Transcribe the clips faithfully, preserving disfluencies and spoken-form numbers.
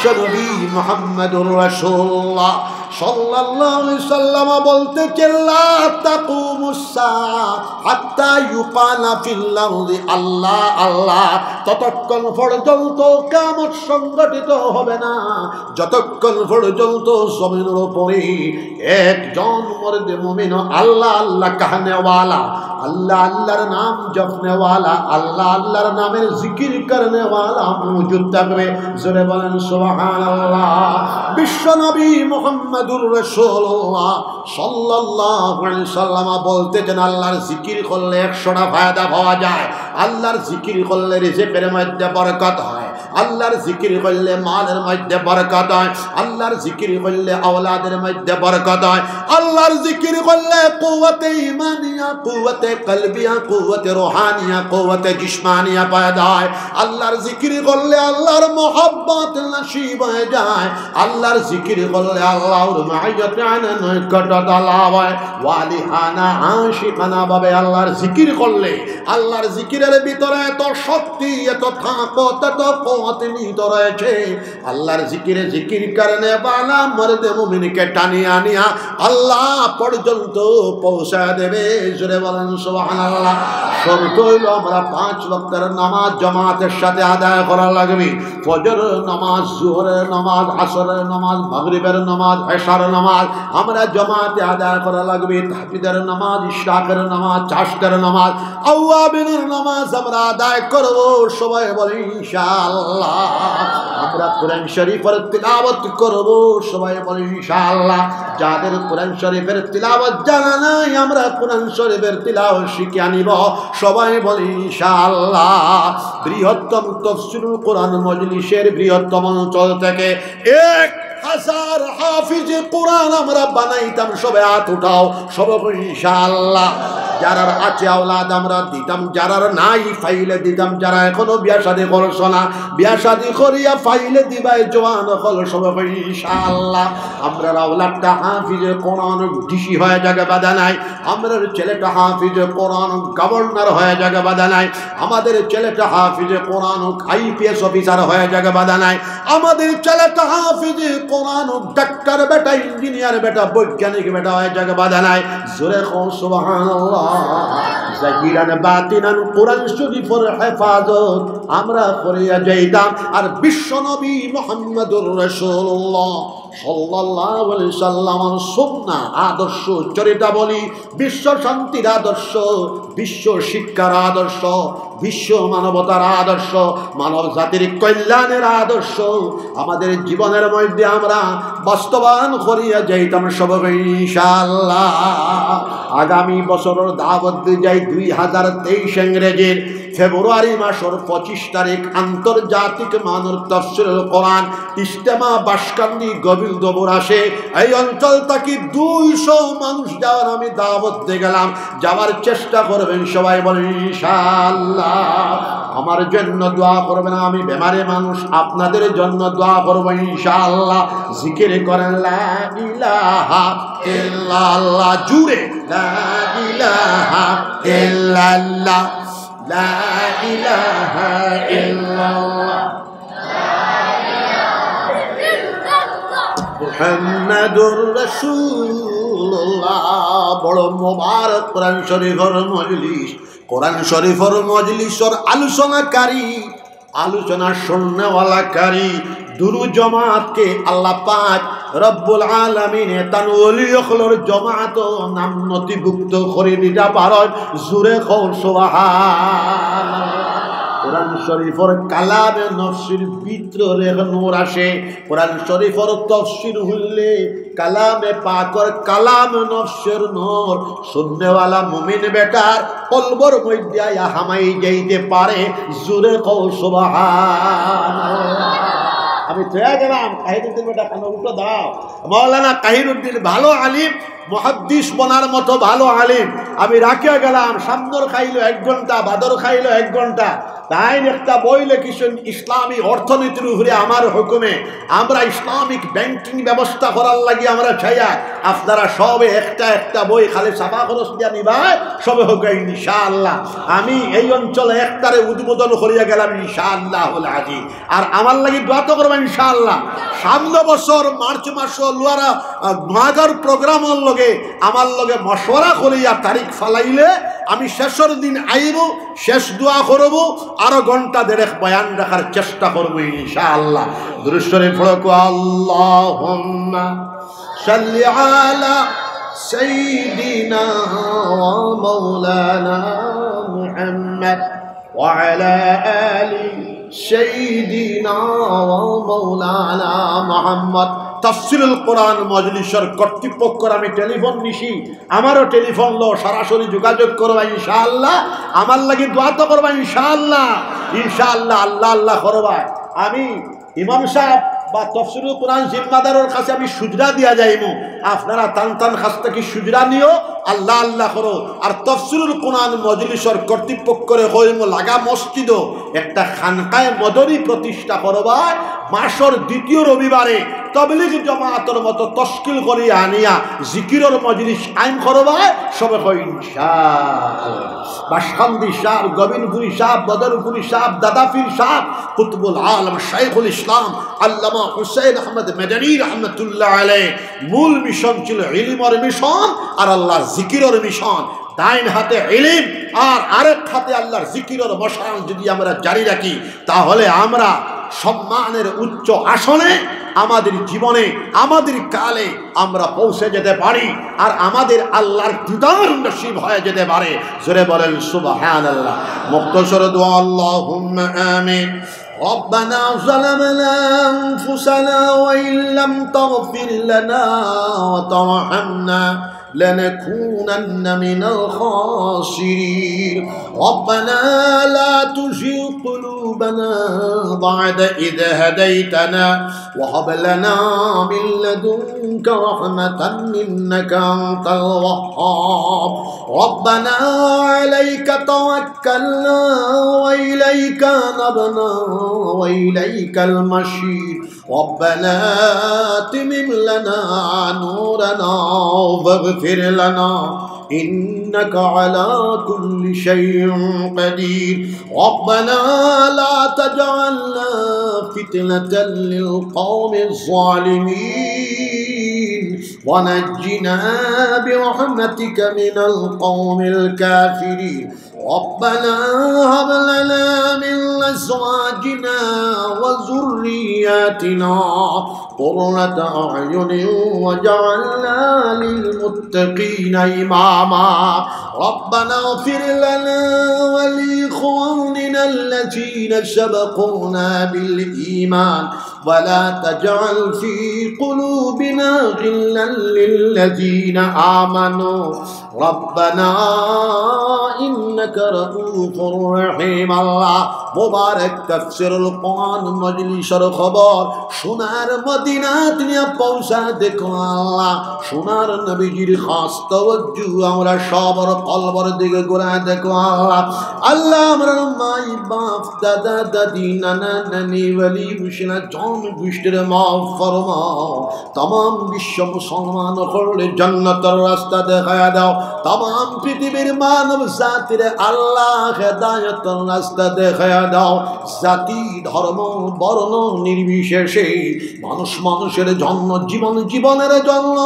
নবী মুহাম্মাদুর রাসূলুল্লাহ সাল্লাল্লাহু আলাইহি সাল্লাম বলতেছেন, "লা তাকুমুস সাআ হাত্তা ইউকালা ফিল আরদি আল্লাহ, আল্লাহ।" ততক্ষণ পর্যন্ত কিয়ামত সংঘটিত হবে না, যতক্ষণ পর্যন্ত জমিনের উপরে একজন মর্দে মুমিন আল্লাহ আল্লাহ কাহনেওয়ালা, আল্লাহ আল্লাহর নাম জপনেওয়ালা, আল্লাহ আল্লাহর নামের জিকির করনেওয়ালা মজুদ থাকবে। জোরে বলেন সুবহানাল্লাহ। বিশ্বনবী মুহাম্মাদুর রাসূলুল্লাহ সাল্লাল্লাহু আলাইহি সাল্লাম বলতেছেন, আল্লাহর জিকির করলে একশোটা ফায়দা পাওয়া যায়। আল্লাহর জিকির করলে রিজিকের মধ্যে বরকত হয়, আল্লাহর জিকির করলে মালের মধ্যে বরকত হয়, আল্লাহর জিকির করলে আওলাদের মধ্যে বরকত হয়, আল্লাহর জিকির করলে কুওয়াতে ইমানিয়া, কুওয়াতে কলবিয়া, কুওয়াতে রুহানিয়া, কুওয়াতে জিসমানিয়া পয়দা হয়। আল্লাহর জিকির করলে আল্লাহর মহব্বত নসিব হয়ে যায়। আল্লাহর জিকির করলে আল্লাহর মাইয়াতে আনে নৈকট্যতা লাভ হয়। ওয়ালিহানা আশিকানা ভাবে আল্লাহর জিকির করলে, আল্লাহর জিকিরের ভিতরে এত শক্তি, এত তাকত, এত কুওয়াত নিহিত রয়েছে। আল্লাহর জিকিরে জিকির করনেওয়ালা মর্দে মুমিনকে টানিয়া আনিয়া আল্লাহ পর্যন্ত পৌঁছায় দেবে। জোরে বলেন সুবহানাল্লাহ। শর্ত হইল আমরা পাঁচ ওয়াক্তের নামাজ জামাতের সাথে আদায় করা লাগবে। ফজরের নামাজ, জোহরের নামাজ, আসরের নামাজ, মাগরিবের নামাজ, এশার নামাজ আমরা জামাতে আদায় করা লাগবে। তাহজ্জুদের নামাজ, ইশরাকের নামাজ, চাশতের নামাজ, আওয়াবিনের নামাজ আমরা আদায় করব। সবাই বলি ইনশাআল্লাহ। আমরা কোরআন শরীফের তিলাওয়াত করব। সবাই বলি ইনশাআল্লাহ। যাদের কোরআন শরীফের তিলাওয়াত জানা নাই, আমরা কোরআন শরীফের তিলাওয়াত শিখে আনিব। সবাই বলি ইনশাআল্লাহ। বৃহত্তম তফসিরুল কোরআন মজলিসের বৃহত্তম অঞ্চল থেকে এক হাজার হাফিজে কোরআন আমরা বানাইতাম। সবে হাত উঠাও, সবে কই ইনশাআল্লাহ। যারার আছে আওলাদ আমরা দিতাম, যারার নাই ফাইলে দিতাম, যারা এখনো বিয়া শাদী করছো না, বিয়া শাদী করিয়া ফাইলে দিবায় জোয়ান অকল, সবে কই ইনশাআল্লাহ। আমরার আওলাদটা হাফিজে কোরআন ডিসি হয়ে যাক বাধা নাই, আমরার ছেলেটা হাফিজে কোরআন গভর্নর হয়ে যাক বাধা নাই, আমাদের ছেলেটা হাফিজে কোরআন আইপিএস অফিসার হয়ে যাক বাধা নাই, আমাদের ছেলেটা হাফিজে কোরআন ডাক্তার বেটা, ইঞ্জিনিয়ার বেটা, বৈজ্ঞানিক বেটা হয়ে যাক বাধা নাই। জোরে কও সুবহানাল্লাহ। জাহিরান বাতিনান কোরআন শরীফের হেফাজত আমরা করিয়া যাইতাম। আর বিশ্বনবী মুহাম্মাদুর রাসূলুল্লাহ সাল্লাল্লাহু আলাইহি সাল্লামের সুন্নাহ, আদর্শ, চরিতাবলী, বিশ্ব শান্তির আদর্শ, বিশ্ব শিক্ষার আদর্শ, বিশ্ব মানবতার আদর্শ, মানব জাতির কল্যাণের আদর্শ আমাদের জীবনের মধ্যে আমরা বাস্তবায়ন করিয়া যাইতাম সবে ইনশাআল্লাহ। আগামী বছরের দাওয়াত দিয়া যাই দুই হাজার তেইশ ইংরেজির ফেব্রুয়ারি মাসের পঁচিশ তারিখ আন্তর্জাতিক মানব তফসিরুল কোরআন ইজতেমা বাঁশকান্দি গোবিন্দপুর আসে। এই অঞ্চল থাকি দুইশো মানুষ যাওয়ার আমি দাওয়াত দিয়ে গেলাম, যাওয়ার চেষ্টা করবেন সবাই, বলেন ইনশাআল্লাহ। আমার জন্য দোয়া করবেন, আমি বেমারি মানুষ, আপনাদের জন্য দোয়া করব ইনশাআল্লাহ। জিকির করেন লা ইলাহা ইল্লাল্লাহ, জুরে লা ইলাহা ইল্লাল্লাহ, লা ইলাহা ইল্লাল্লাহ। মুহাম্মাদুর রাসূলুল্লাহ। বড় মোবারক কোরআন শরীফের মজলিস, কোরআন শরীফের মজলিসের আলোচনাকারী, আলোচনা শুননেওয়ালা কারি, দুরু জমাতকে আল্লাহ পাক রব্বুল আলামিনে তান ওলি অকলর জমাত নাম নথিভুক্ত করি দিতা পারইন। জুরে কও সুবহানাল্লাহ। কোরআন শরীফের কালামে নফসির ভিতরে নূর আসে। কোরআন শরীফের তফসির হুনলে কালামে পাকর কালাম নফসের নূর শুননেওয়ালা মুমিন বেটার কলবর মধ্যে আইয়া হামাই যাইতে পারে। জুরে কও সুবহানাল্লাহ। আমি থইয়া গেলাম, কাহিরুদ্দিন বেটা, কানো উঠো, দাঁড়াও। মাওলানা কাহিরুদ্দিন ভালো আলিম, মুহাদ্দিস বনার মতো ভালো আলিম। আমি রাখিয়া গেলাম, সামনর খাইলো এক ঘন্টা, বাদর খাইলো এক ঘন্টা। তাইন একটা বই লেখিছইন ইসলামী অর্থনীতির উপরে আমার হুকুমে। আমরা ইসলামিক ব্যাংকিং ব্যবস্থা করার লাগি আমরা চাইয়া আপনারা সবে একটা একটা বই খালি ছাপা খরচ দিয়া নিবায়, সবে হোক ইনশাআল্লাহ। আমি এই অঞ্চলে একটারে উদ্বোধন করিয়া গেলাম ইনশাআল্লাহুল আজিজ। আর আমার লাগি দোয়া তো করবা ইনশাআল্লাহ। সামনে বছর মার্চ মাসো লুয়ারা, আহ, নোয়াগাঁওর প্রোগ্রামর লগে আমার লগে মশওয়ারা করিয়া তারিখ ফালাইলে আমি শেষর দিন আইব, শেষ দোয়া করব, আরো ঘন্টা দেড়েক বয়ান রাখার চেষ্টা করব ইনশাআল্লাহ। দুরূদ শরীফ পড়ো, আল্লাহুম্মা সাল্লি আলা সাইয়্যিদিনা ওয়া মাওলানা মুহাম্মদ ওয়া আলা আলি সাইয়্যিদিনা ওয়া মাওলানা মুহাম্মদ। তাফসিরুল কোরআন মজলিসর কর্তৃপক্ষর আমি টেলিফোন নিছি, আমারও টেলিফোন লো, সরাসরি যোগাযোগ করবা ইনশাআল্লাহ। আমার লাগি দোয়া তো করবা ইনশাআল্লাহ। ইনশাআল্লাহ, আল্লাহ আল্লাহ করবা। আমি ইমাম সাহেব বা তফসিরুল কোরআন জিম্মাদারর কাছে আমি সুজরা দিয়া যাইমু, আপনারা তান তান কাছ থাকি সুজরা নিও। আল্লাহ আল্লাহ করো। আর তফসিরুল কোরআন মজলিসর কর্তৃপক্ষরে কইমু, লাগা মসজিদো একটা খানকায়ে মদনী প্রতিষ্ঠা করবা। মাসর দ্বিতীয় রবিবারে তবলিগ জমাতর মতো তশকিল করিয়া আনিয়া জিকিরর মজলিস কায়েম করবা। সবে কই ইনশাআল্লাহ। বাসকান্দি সাহেব, গোবিন্দপুরী সাহেব, বদরপুরী সাহেব, দাদাপীর সাহেব, কুতুবুল আলম শাইখুল ইসলাম আল্লামা হুসাইন আহমদ মাদানী রহমতুল্লাহ আলাইহি। মূল মিশন ছিল ইলমর মিশন আর আল্লাহর জিকিরর মিশন। ডাইন হাতে ইলম আর আরেক হাতে আল্লাহর জিকিরর মশাল যদি আমরা জারি রাখি, তাহলে আমরা সম্মানের উচ্চ আসনে আমাদের জীবনে, আমাদের কালে আমরা পৌঁছে যেতে পারি, আর আমাদের আল্লাহর দিদার নসিব হয়ে যেতে পারে। জোরে বলেন সুবহানাল্লাহ। মুখতসর দোয়া, আল্লাহুম্মা আমিন। ربنا ظلمنا أنفسنا وإن لم تغفر لنا وترحمنا لنكونن من الخاسرين. ربنا لا تزغ قلوبنا بعد إذ هديتنا وهب لنا من لدنك رحمة إنك أنت الوهاب. ربنا عليك توكلنا وإليك أنبنا وإليك المصير. ربنا أتمم لنا نورنا واغفر لنا إنك على كل شيء قدير. ربنا لا تجعلنا فتنة للقوم الظالمين ونجنا برحمتك من القوم الكافرين. ربنا هب لنا من أزواجنا وذرياتنا قرة أعين واجعلنا للمتقين إماما. ربنا اغفر لنا ولإخواننا الذين سبقونا بالإيمان ولا تجعل في قلوبنا غلا للذين آمنوا ربنا إنك رؤوف رحيم. আল্লাহ, মোবারক তাফসীরুল কোরআন মজলিসর খবর সোনার মদিনাত নিয়া পৌঁছা দেখো আল্লাহ। সোনার নবীজির খাস তাওয়াজ্জু আমরা সবর কলবর দিকে ঘুরা দেখো আল্লাহ। আল্লাহ, আমরার মাই বাপ, দাদা দাদি, নানা নানি, ওলি মুশলা জন গোষ্ঠীরে মাফ ফরমাও। তামাম বিশ্ব মুসলমান অকলরে জান্নাতর রাস্তা দেখাইয়া দাও। তামাম পৃথিবীর মানব জাতিরে আল্লাহ হেদায়েতর রাস্তা দেখাইয়া দাও। জাতি, ধর্ম, বর্ণ নির্বিশেষে মানুষ মানুষের জন্য, জীবন জীবনের জন্য,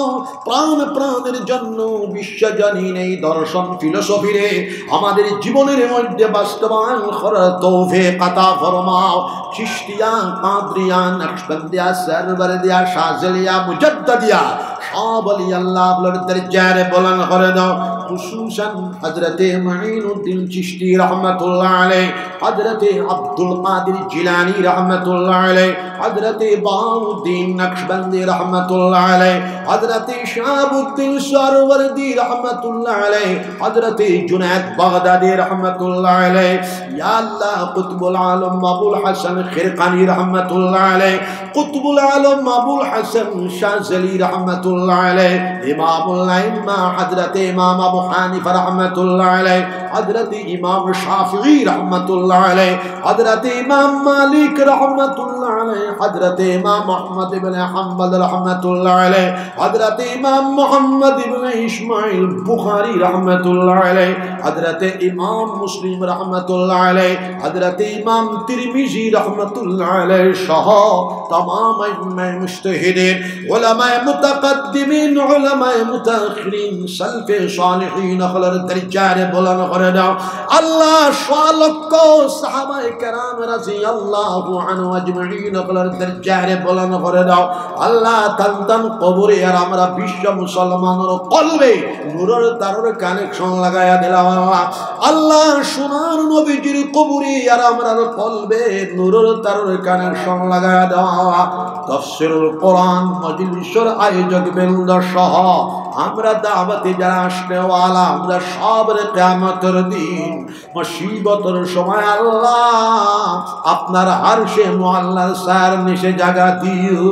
প্রাণ প্রাণের জন্য, বিশ্বজনীন এই দর্শন ফিলোসফিরে আমাদের জীবনের মধ্যে বাস্তবায়ন করার তৌফিক আতা ফরমাও। চিশতিয়া, কাদরিয়া, নকশবন্দিয়া, সরওয়ারদিয়া, শাজলিয়া, মুজাদ্দদিয়া, সব অলি আল্লাহ আপনার দরজারে বুলন্দ করে দাও। খুসুসান হযরতে মুঈনুদ্দিন চিশতি রহমতুল্লাহ আলাইহি, হযরতে আব্দুল কাদির জিলানী রহমতুল্লাহ আলাইহি, হযরতে বাহাউদ্দিন নকশবন্দি রহমতুল্লাহ আলাইহি, হযরতে শাহাবুদ্দিন সরওয়ারদি রহমতুল্লাহ আলাইহি, হযরতে জুনায়েদ বাগদাদি রহমতুল্লাহ আলাইহি, ইয়া আল্লাহ, কুতুবুল আলম আবুল হাসান খিরকানি রহমতুল্লাহ আলাইহি, কুতুবুল আলম আবুল হাসান শাজলি রহমতুল্লাহ আলাইহি, ইমামুল আইম্মা হযরতে ইমাম হানিফা রহমাতুল্লাহ আলাইহি, হযরত ইমাম শাফিঈ রহমাতুল্লাহ আলাইহি, হযরত ইমাম মালিক রহমাতুল্লাহ আলাইহি, হযরত ইমাম আহমদ ইবনে হাম্বল রহমাতুল্লাহ আলাইহি, হযরত ইমাম মুহাম্মদ ইবনে ইসমাইল বুখারী রহমাতুল্লাহ আলাইহি, হযরত ইমাম মুসলিম রহমাতুল্লাহ আলাইহি, হযরত ইমাম তিরমিজি রহমাতুল্লাহ আলাইহি সহ তামাম আইম্মায়ে মুজতাহিদিন, উলামায়ে মুতাকাদ্দিমিন, উলামায়ে মুতাআখিরিন, সালফে সালিহিন অকলর দরজারে বুলন্দ করে দাও। আল্লাহ, সোয়া লক্ষ সাহাবায়ে কেরাম রাদিয়াল্লাহু আনহুম আজমাইন অকলর দরজারে বুলন্দ করে দাও। আল্লাহ, তান তান কবরে আর আমরা বিশ্ব মুসলমানর কলবে নূরর তারর কানেকশন লাগাইয়া দিলাও। আল্লাহ, আল্লাহ, সোনার নবীজির কবরে আর আমরার কলবে নূরর তারর কানেকশন লাগাইয়া দেওয়া। তাফসীরুল কোরআন মজলিসর আয়োজক বৃন্দ সহ আমরা দাওয়াতে যারা আসনেওয়ালা, আমরা সবরে কিয়ামতর দিন মুসিবতর সময় আল্লাহ আপনার আরশে মুআল্লার ছায়ার নিচে জাগা দিও।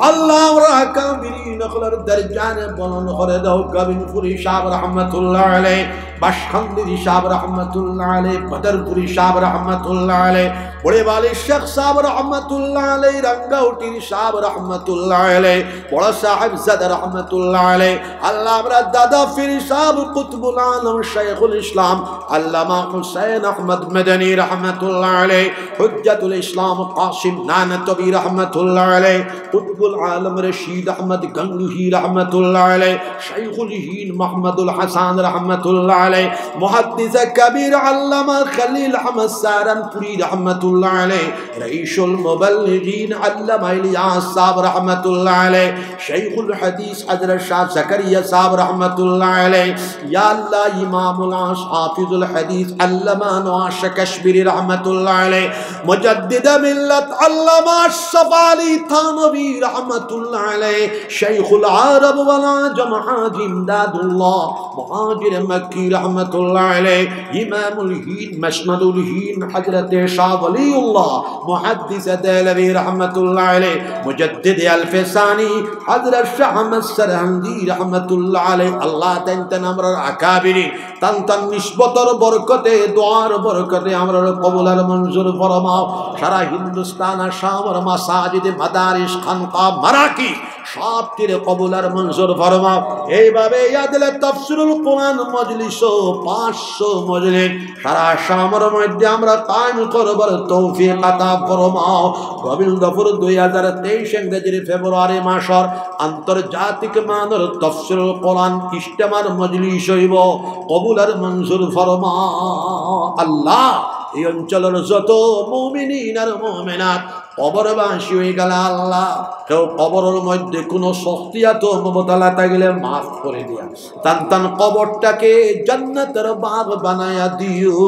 আল্লাহ, আমরা আকাবিরিন অকলর দরজারে বুলন্দ করে দাও। গাবিনপুরী সাহেব রহমতুল্লাহ আলাইহি, বাসকান্দির সাহেব রহমতুল্লাহ আলাইহি, বদরপুরী সাহেব রহমতুল্লাহ আলাইহি, বড়েবালি শেখ সাহেব রহমতুল্লাহ আলাইহি, রাঙ্গাউটির সাহেব রহমতুল্লাহ আলাইহি, বড় সাহেবজাদা রহমতুল্লাহ আলাইহি, আল্লাহ, আমরা দাদা পীর সাহেব কুতুবুল আলম শাইখুল ইসলাম আল্লামা হুসাইন আহমদ মাদানী রহমতুল্লাহ আলাইহি, হুজ্জাতুল ইসলাম কাসিম নানতবী রহমতুল্লাহ আলাইহি, কুতুবুল আলম রশিদ আহমদ গঙ্গুহি রহমতুল্লাহ আলাইহি, শাইখুল হিন্দ মাহমুদুল হাসান রহমতুল্লাহ আলাইহি, মুহাদ্দিস কবির আল্লামা খলিল আহমদ সাহারানপুরী রহমতুল্লাহ আলাইহি, রইসুল মুবাল্লিগিন আল্লামা ইলিয়াস সাহেব রহমতুল্লাহ আলাইহি, শাইখুল হাদিস হযরত শাহ জাকারিয়া সাহেব রহমতুল্লাহ আলাইহি, ইয়া আল্লাহ, ইমামুল আস হাফিজুল হাদিস আল্লামা নোয়াশ কাশ্মীরি রহমতুল্লাহ আলাইহি, মুজাদ্দিদে মিল্লাত আল্লামা আশরাফ আলী থানভী রহমতুল্লাহ আলাইহি, শাইখুল আরব ওয়াল আজম হাজী ইমদাদুল্লাহ মুহাজির মক্কি রহমতুল্লাহ আলাইহি, ইমামুল হিন্দ মাসনাদুল হিন্দ হযরতে শাহ ওয়ালিউল্লাহ মুহাদ্দিস দেহলভী রহমতুল্লাহ আলাইহি, মুজাদ্দিদ আলফে সানি হযরত শাহ আহমদ সরহন্দি রহমতুল্লাহ আলাইহি। আল্লাহ, তান তান আমরার আকাবিরিন, তান তান নিসবতর বরকতে, দোয়ার বরকতে আমরার কবুল আর মঞ্জুর ফরমাও। সারা হিন্দুস্তান, আসামর মাসাজিদ, মাদারিস, খানকা, মারাকিজ, সবটিরে কবুল আর মঞ্জুর ফরমাও। এইভাবে ইয়াদলে তাফসীরুল কোরআন মজলিসও পাঁচশো মজলিস সারা আসামর মধ্যে আমরা কায়েম করবার তৌফিক আতা ফরমাও। গোবিন্দপুর দুই হাজার তেইশ ইংরেজির ফেব্রুয়ারি মাসর আন্তর্জাতিক মানর তাফসীরুল কোরআন ইজতেমার মজলিস অইবো, কবুল আর মঞ্জুর ফরমাও। আল্লাহ, এই অঞ্চলর যত মুমিনিন আর মুমিনাত কবরবাসী অইগেলা আল্লাহ, কেউ কবরর মধ্যে কুনু শখসিয়াত মুবতালা থাকিলে মাফ করি দিয়া তান তান কবরটাকে জান্নাতের বাগ বানায়া দিও।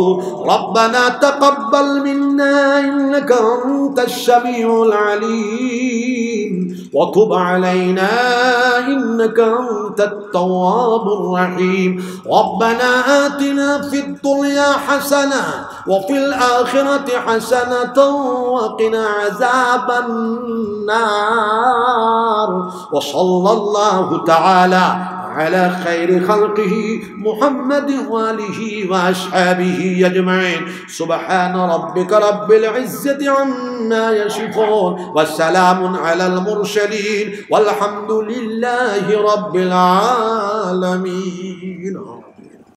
ربنا تقبل منا إنك أنت السميع العليم وتب علينا إنك أنت التواب الرحيم. ربنا آتنا في الدنيا حسنة وفي الآخرة حسنة وقنا عذاب النار. وصلى الله تعالى على خير خلقه محمد وآله وأصحابه أجمعين. سبحان ربك رب العزة عما يصفون. وسلام على المرسلين. والحمد لله رب العالمين.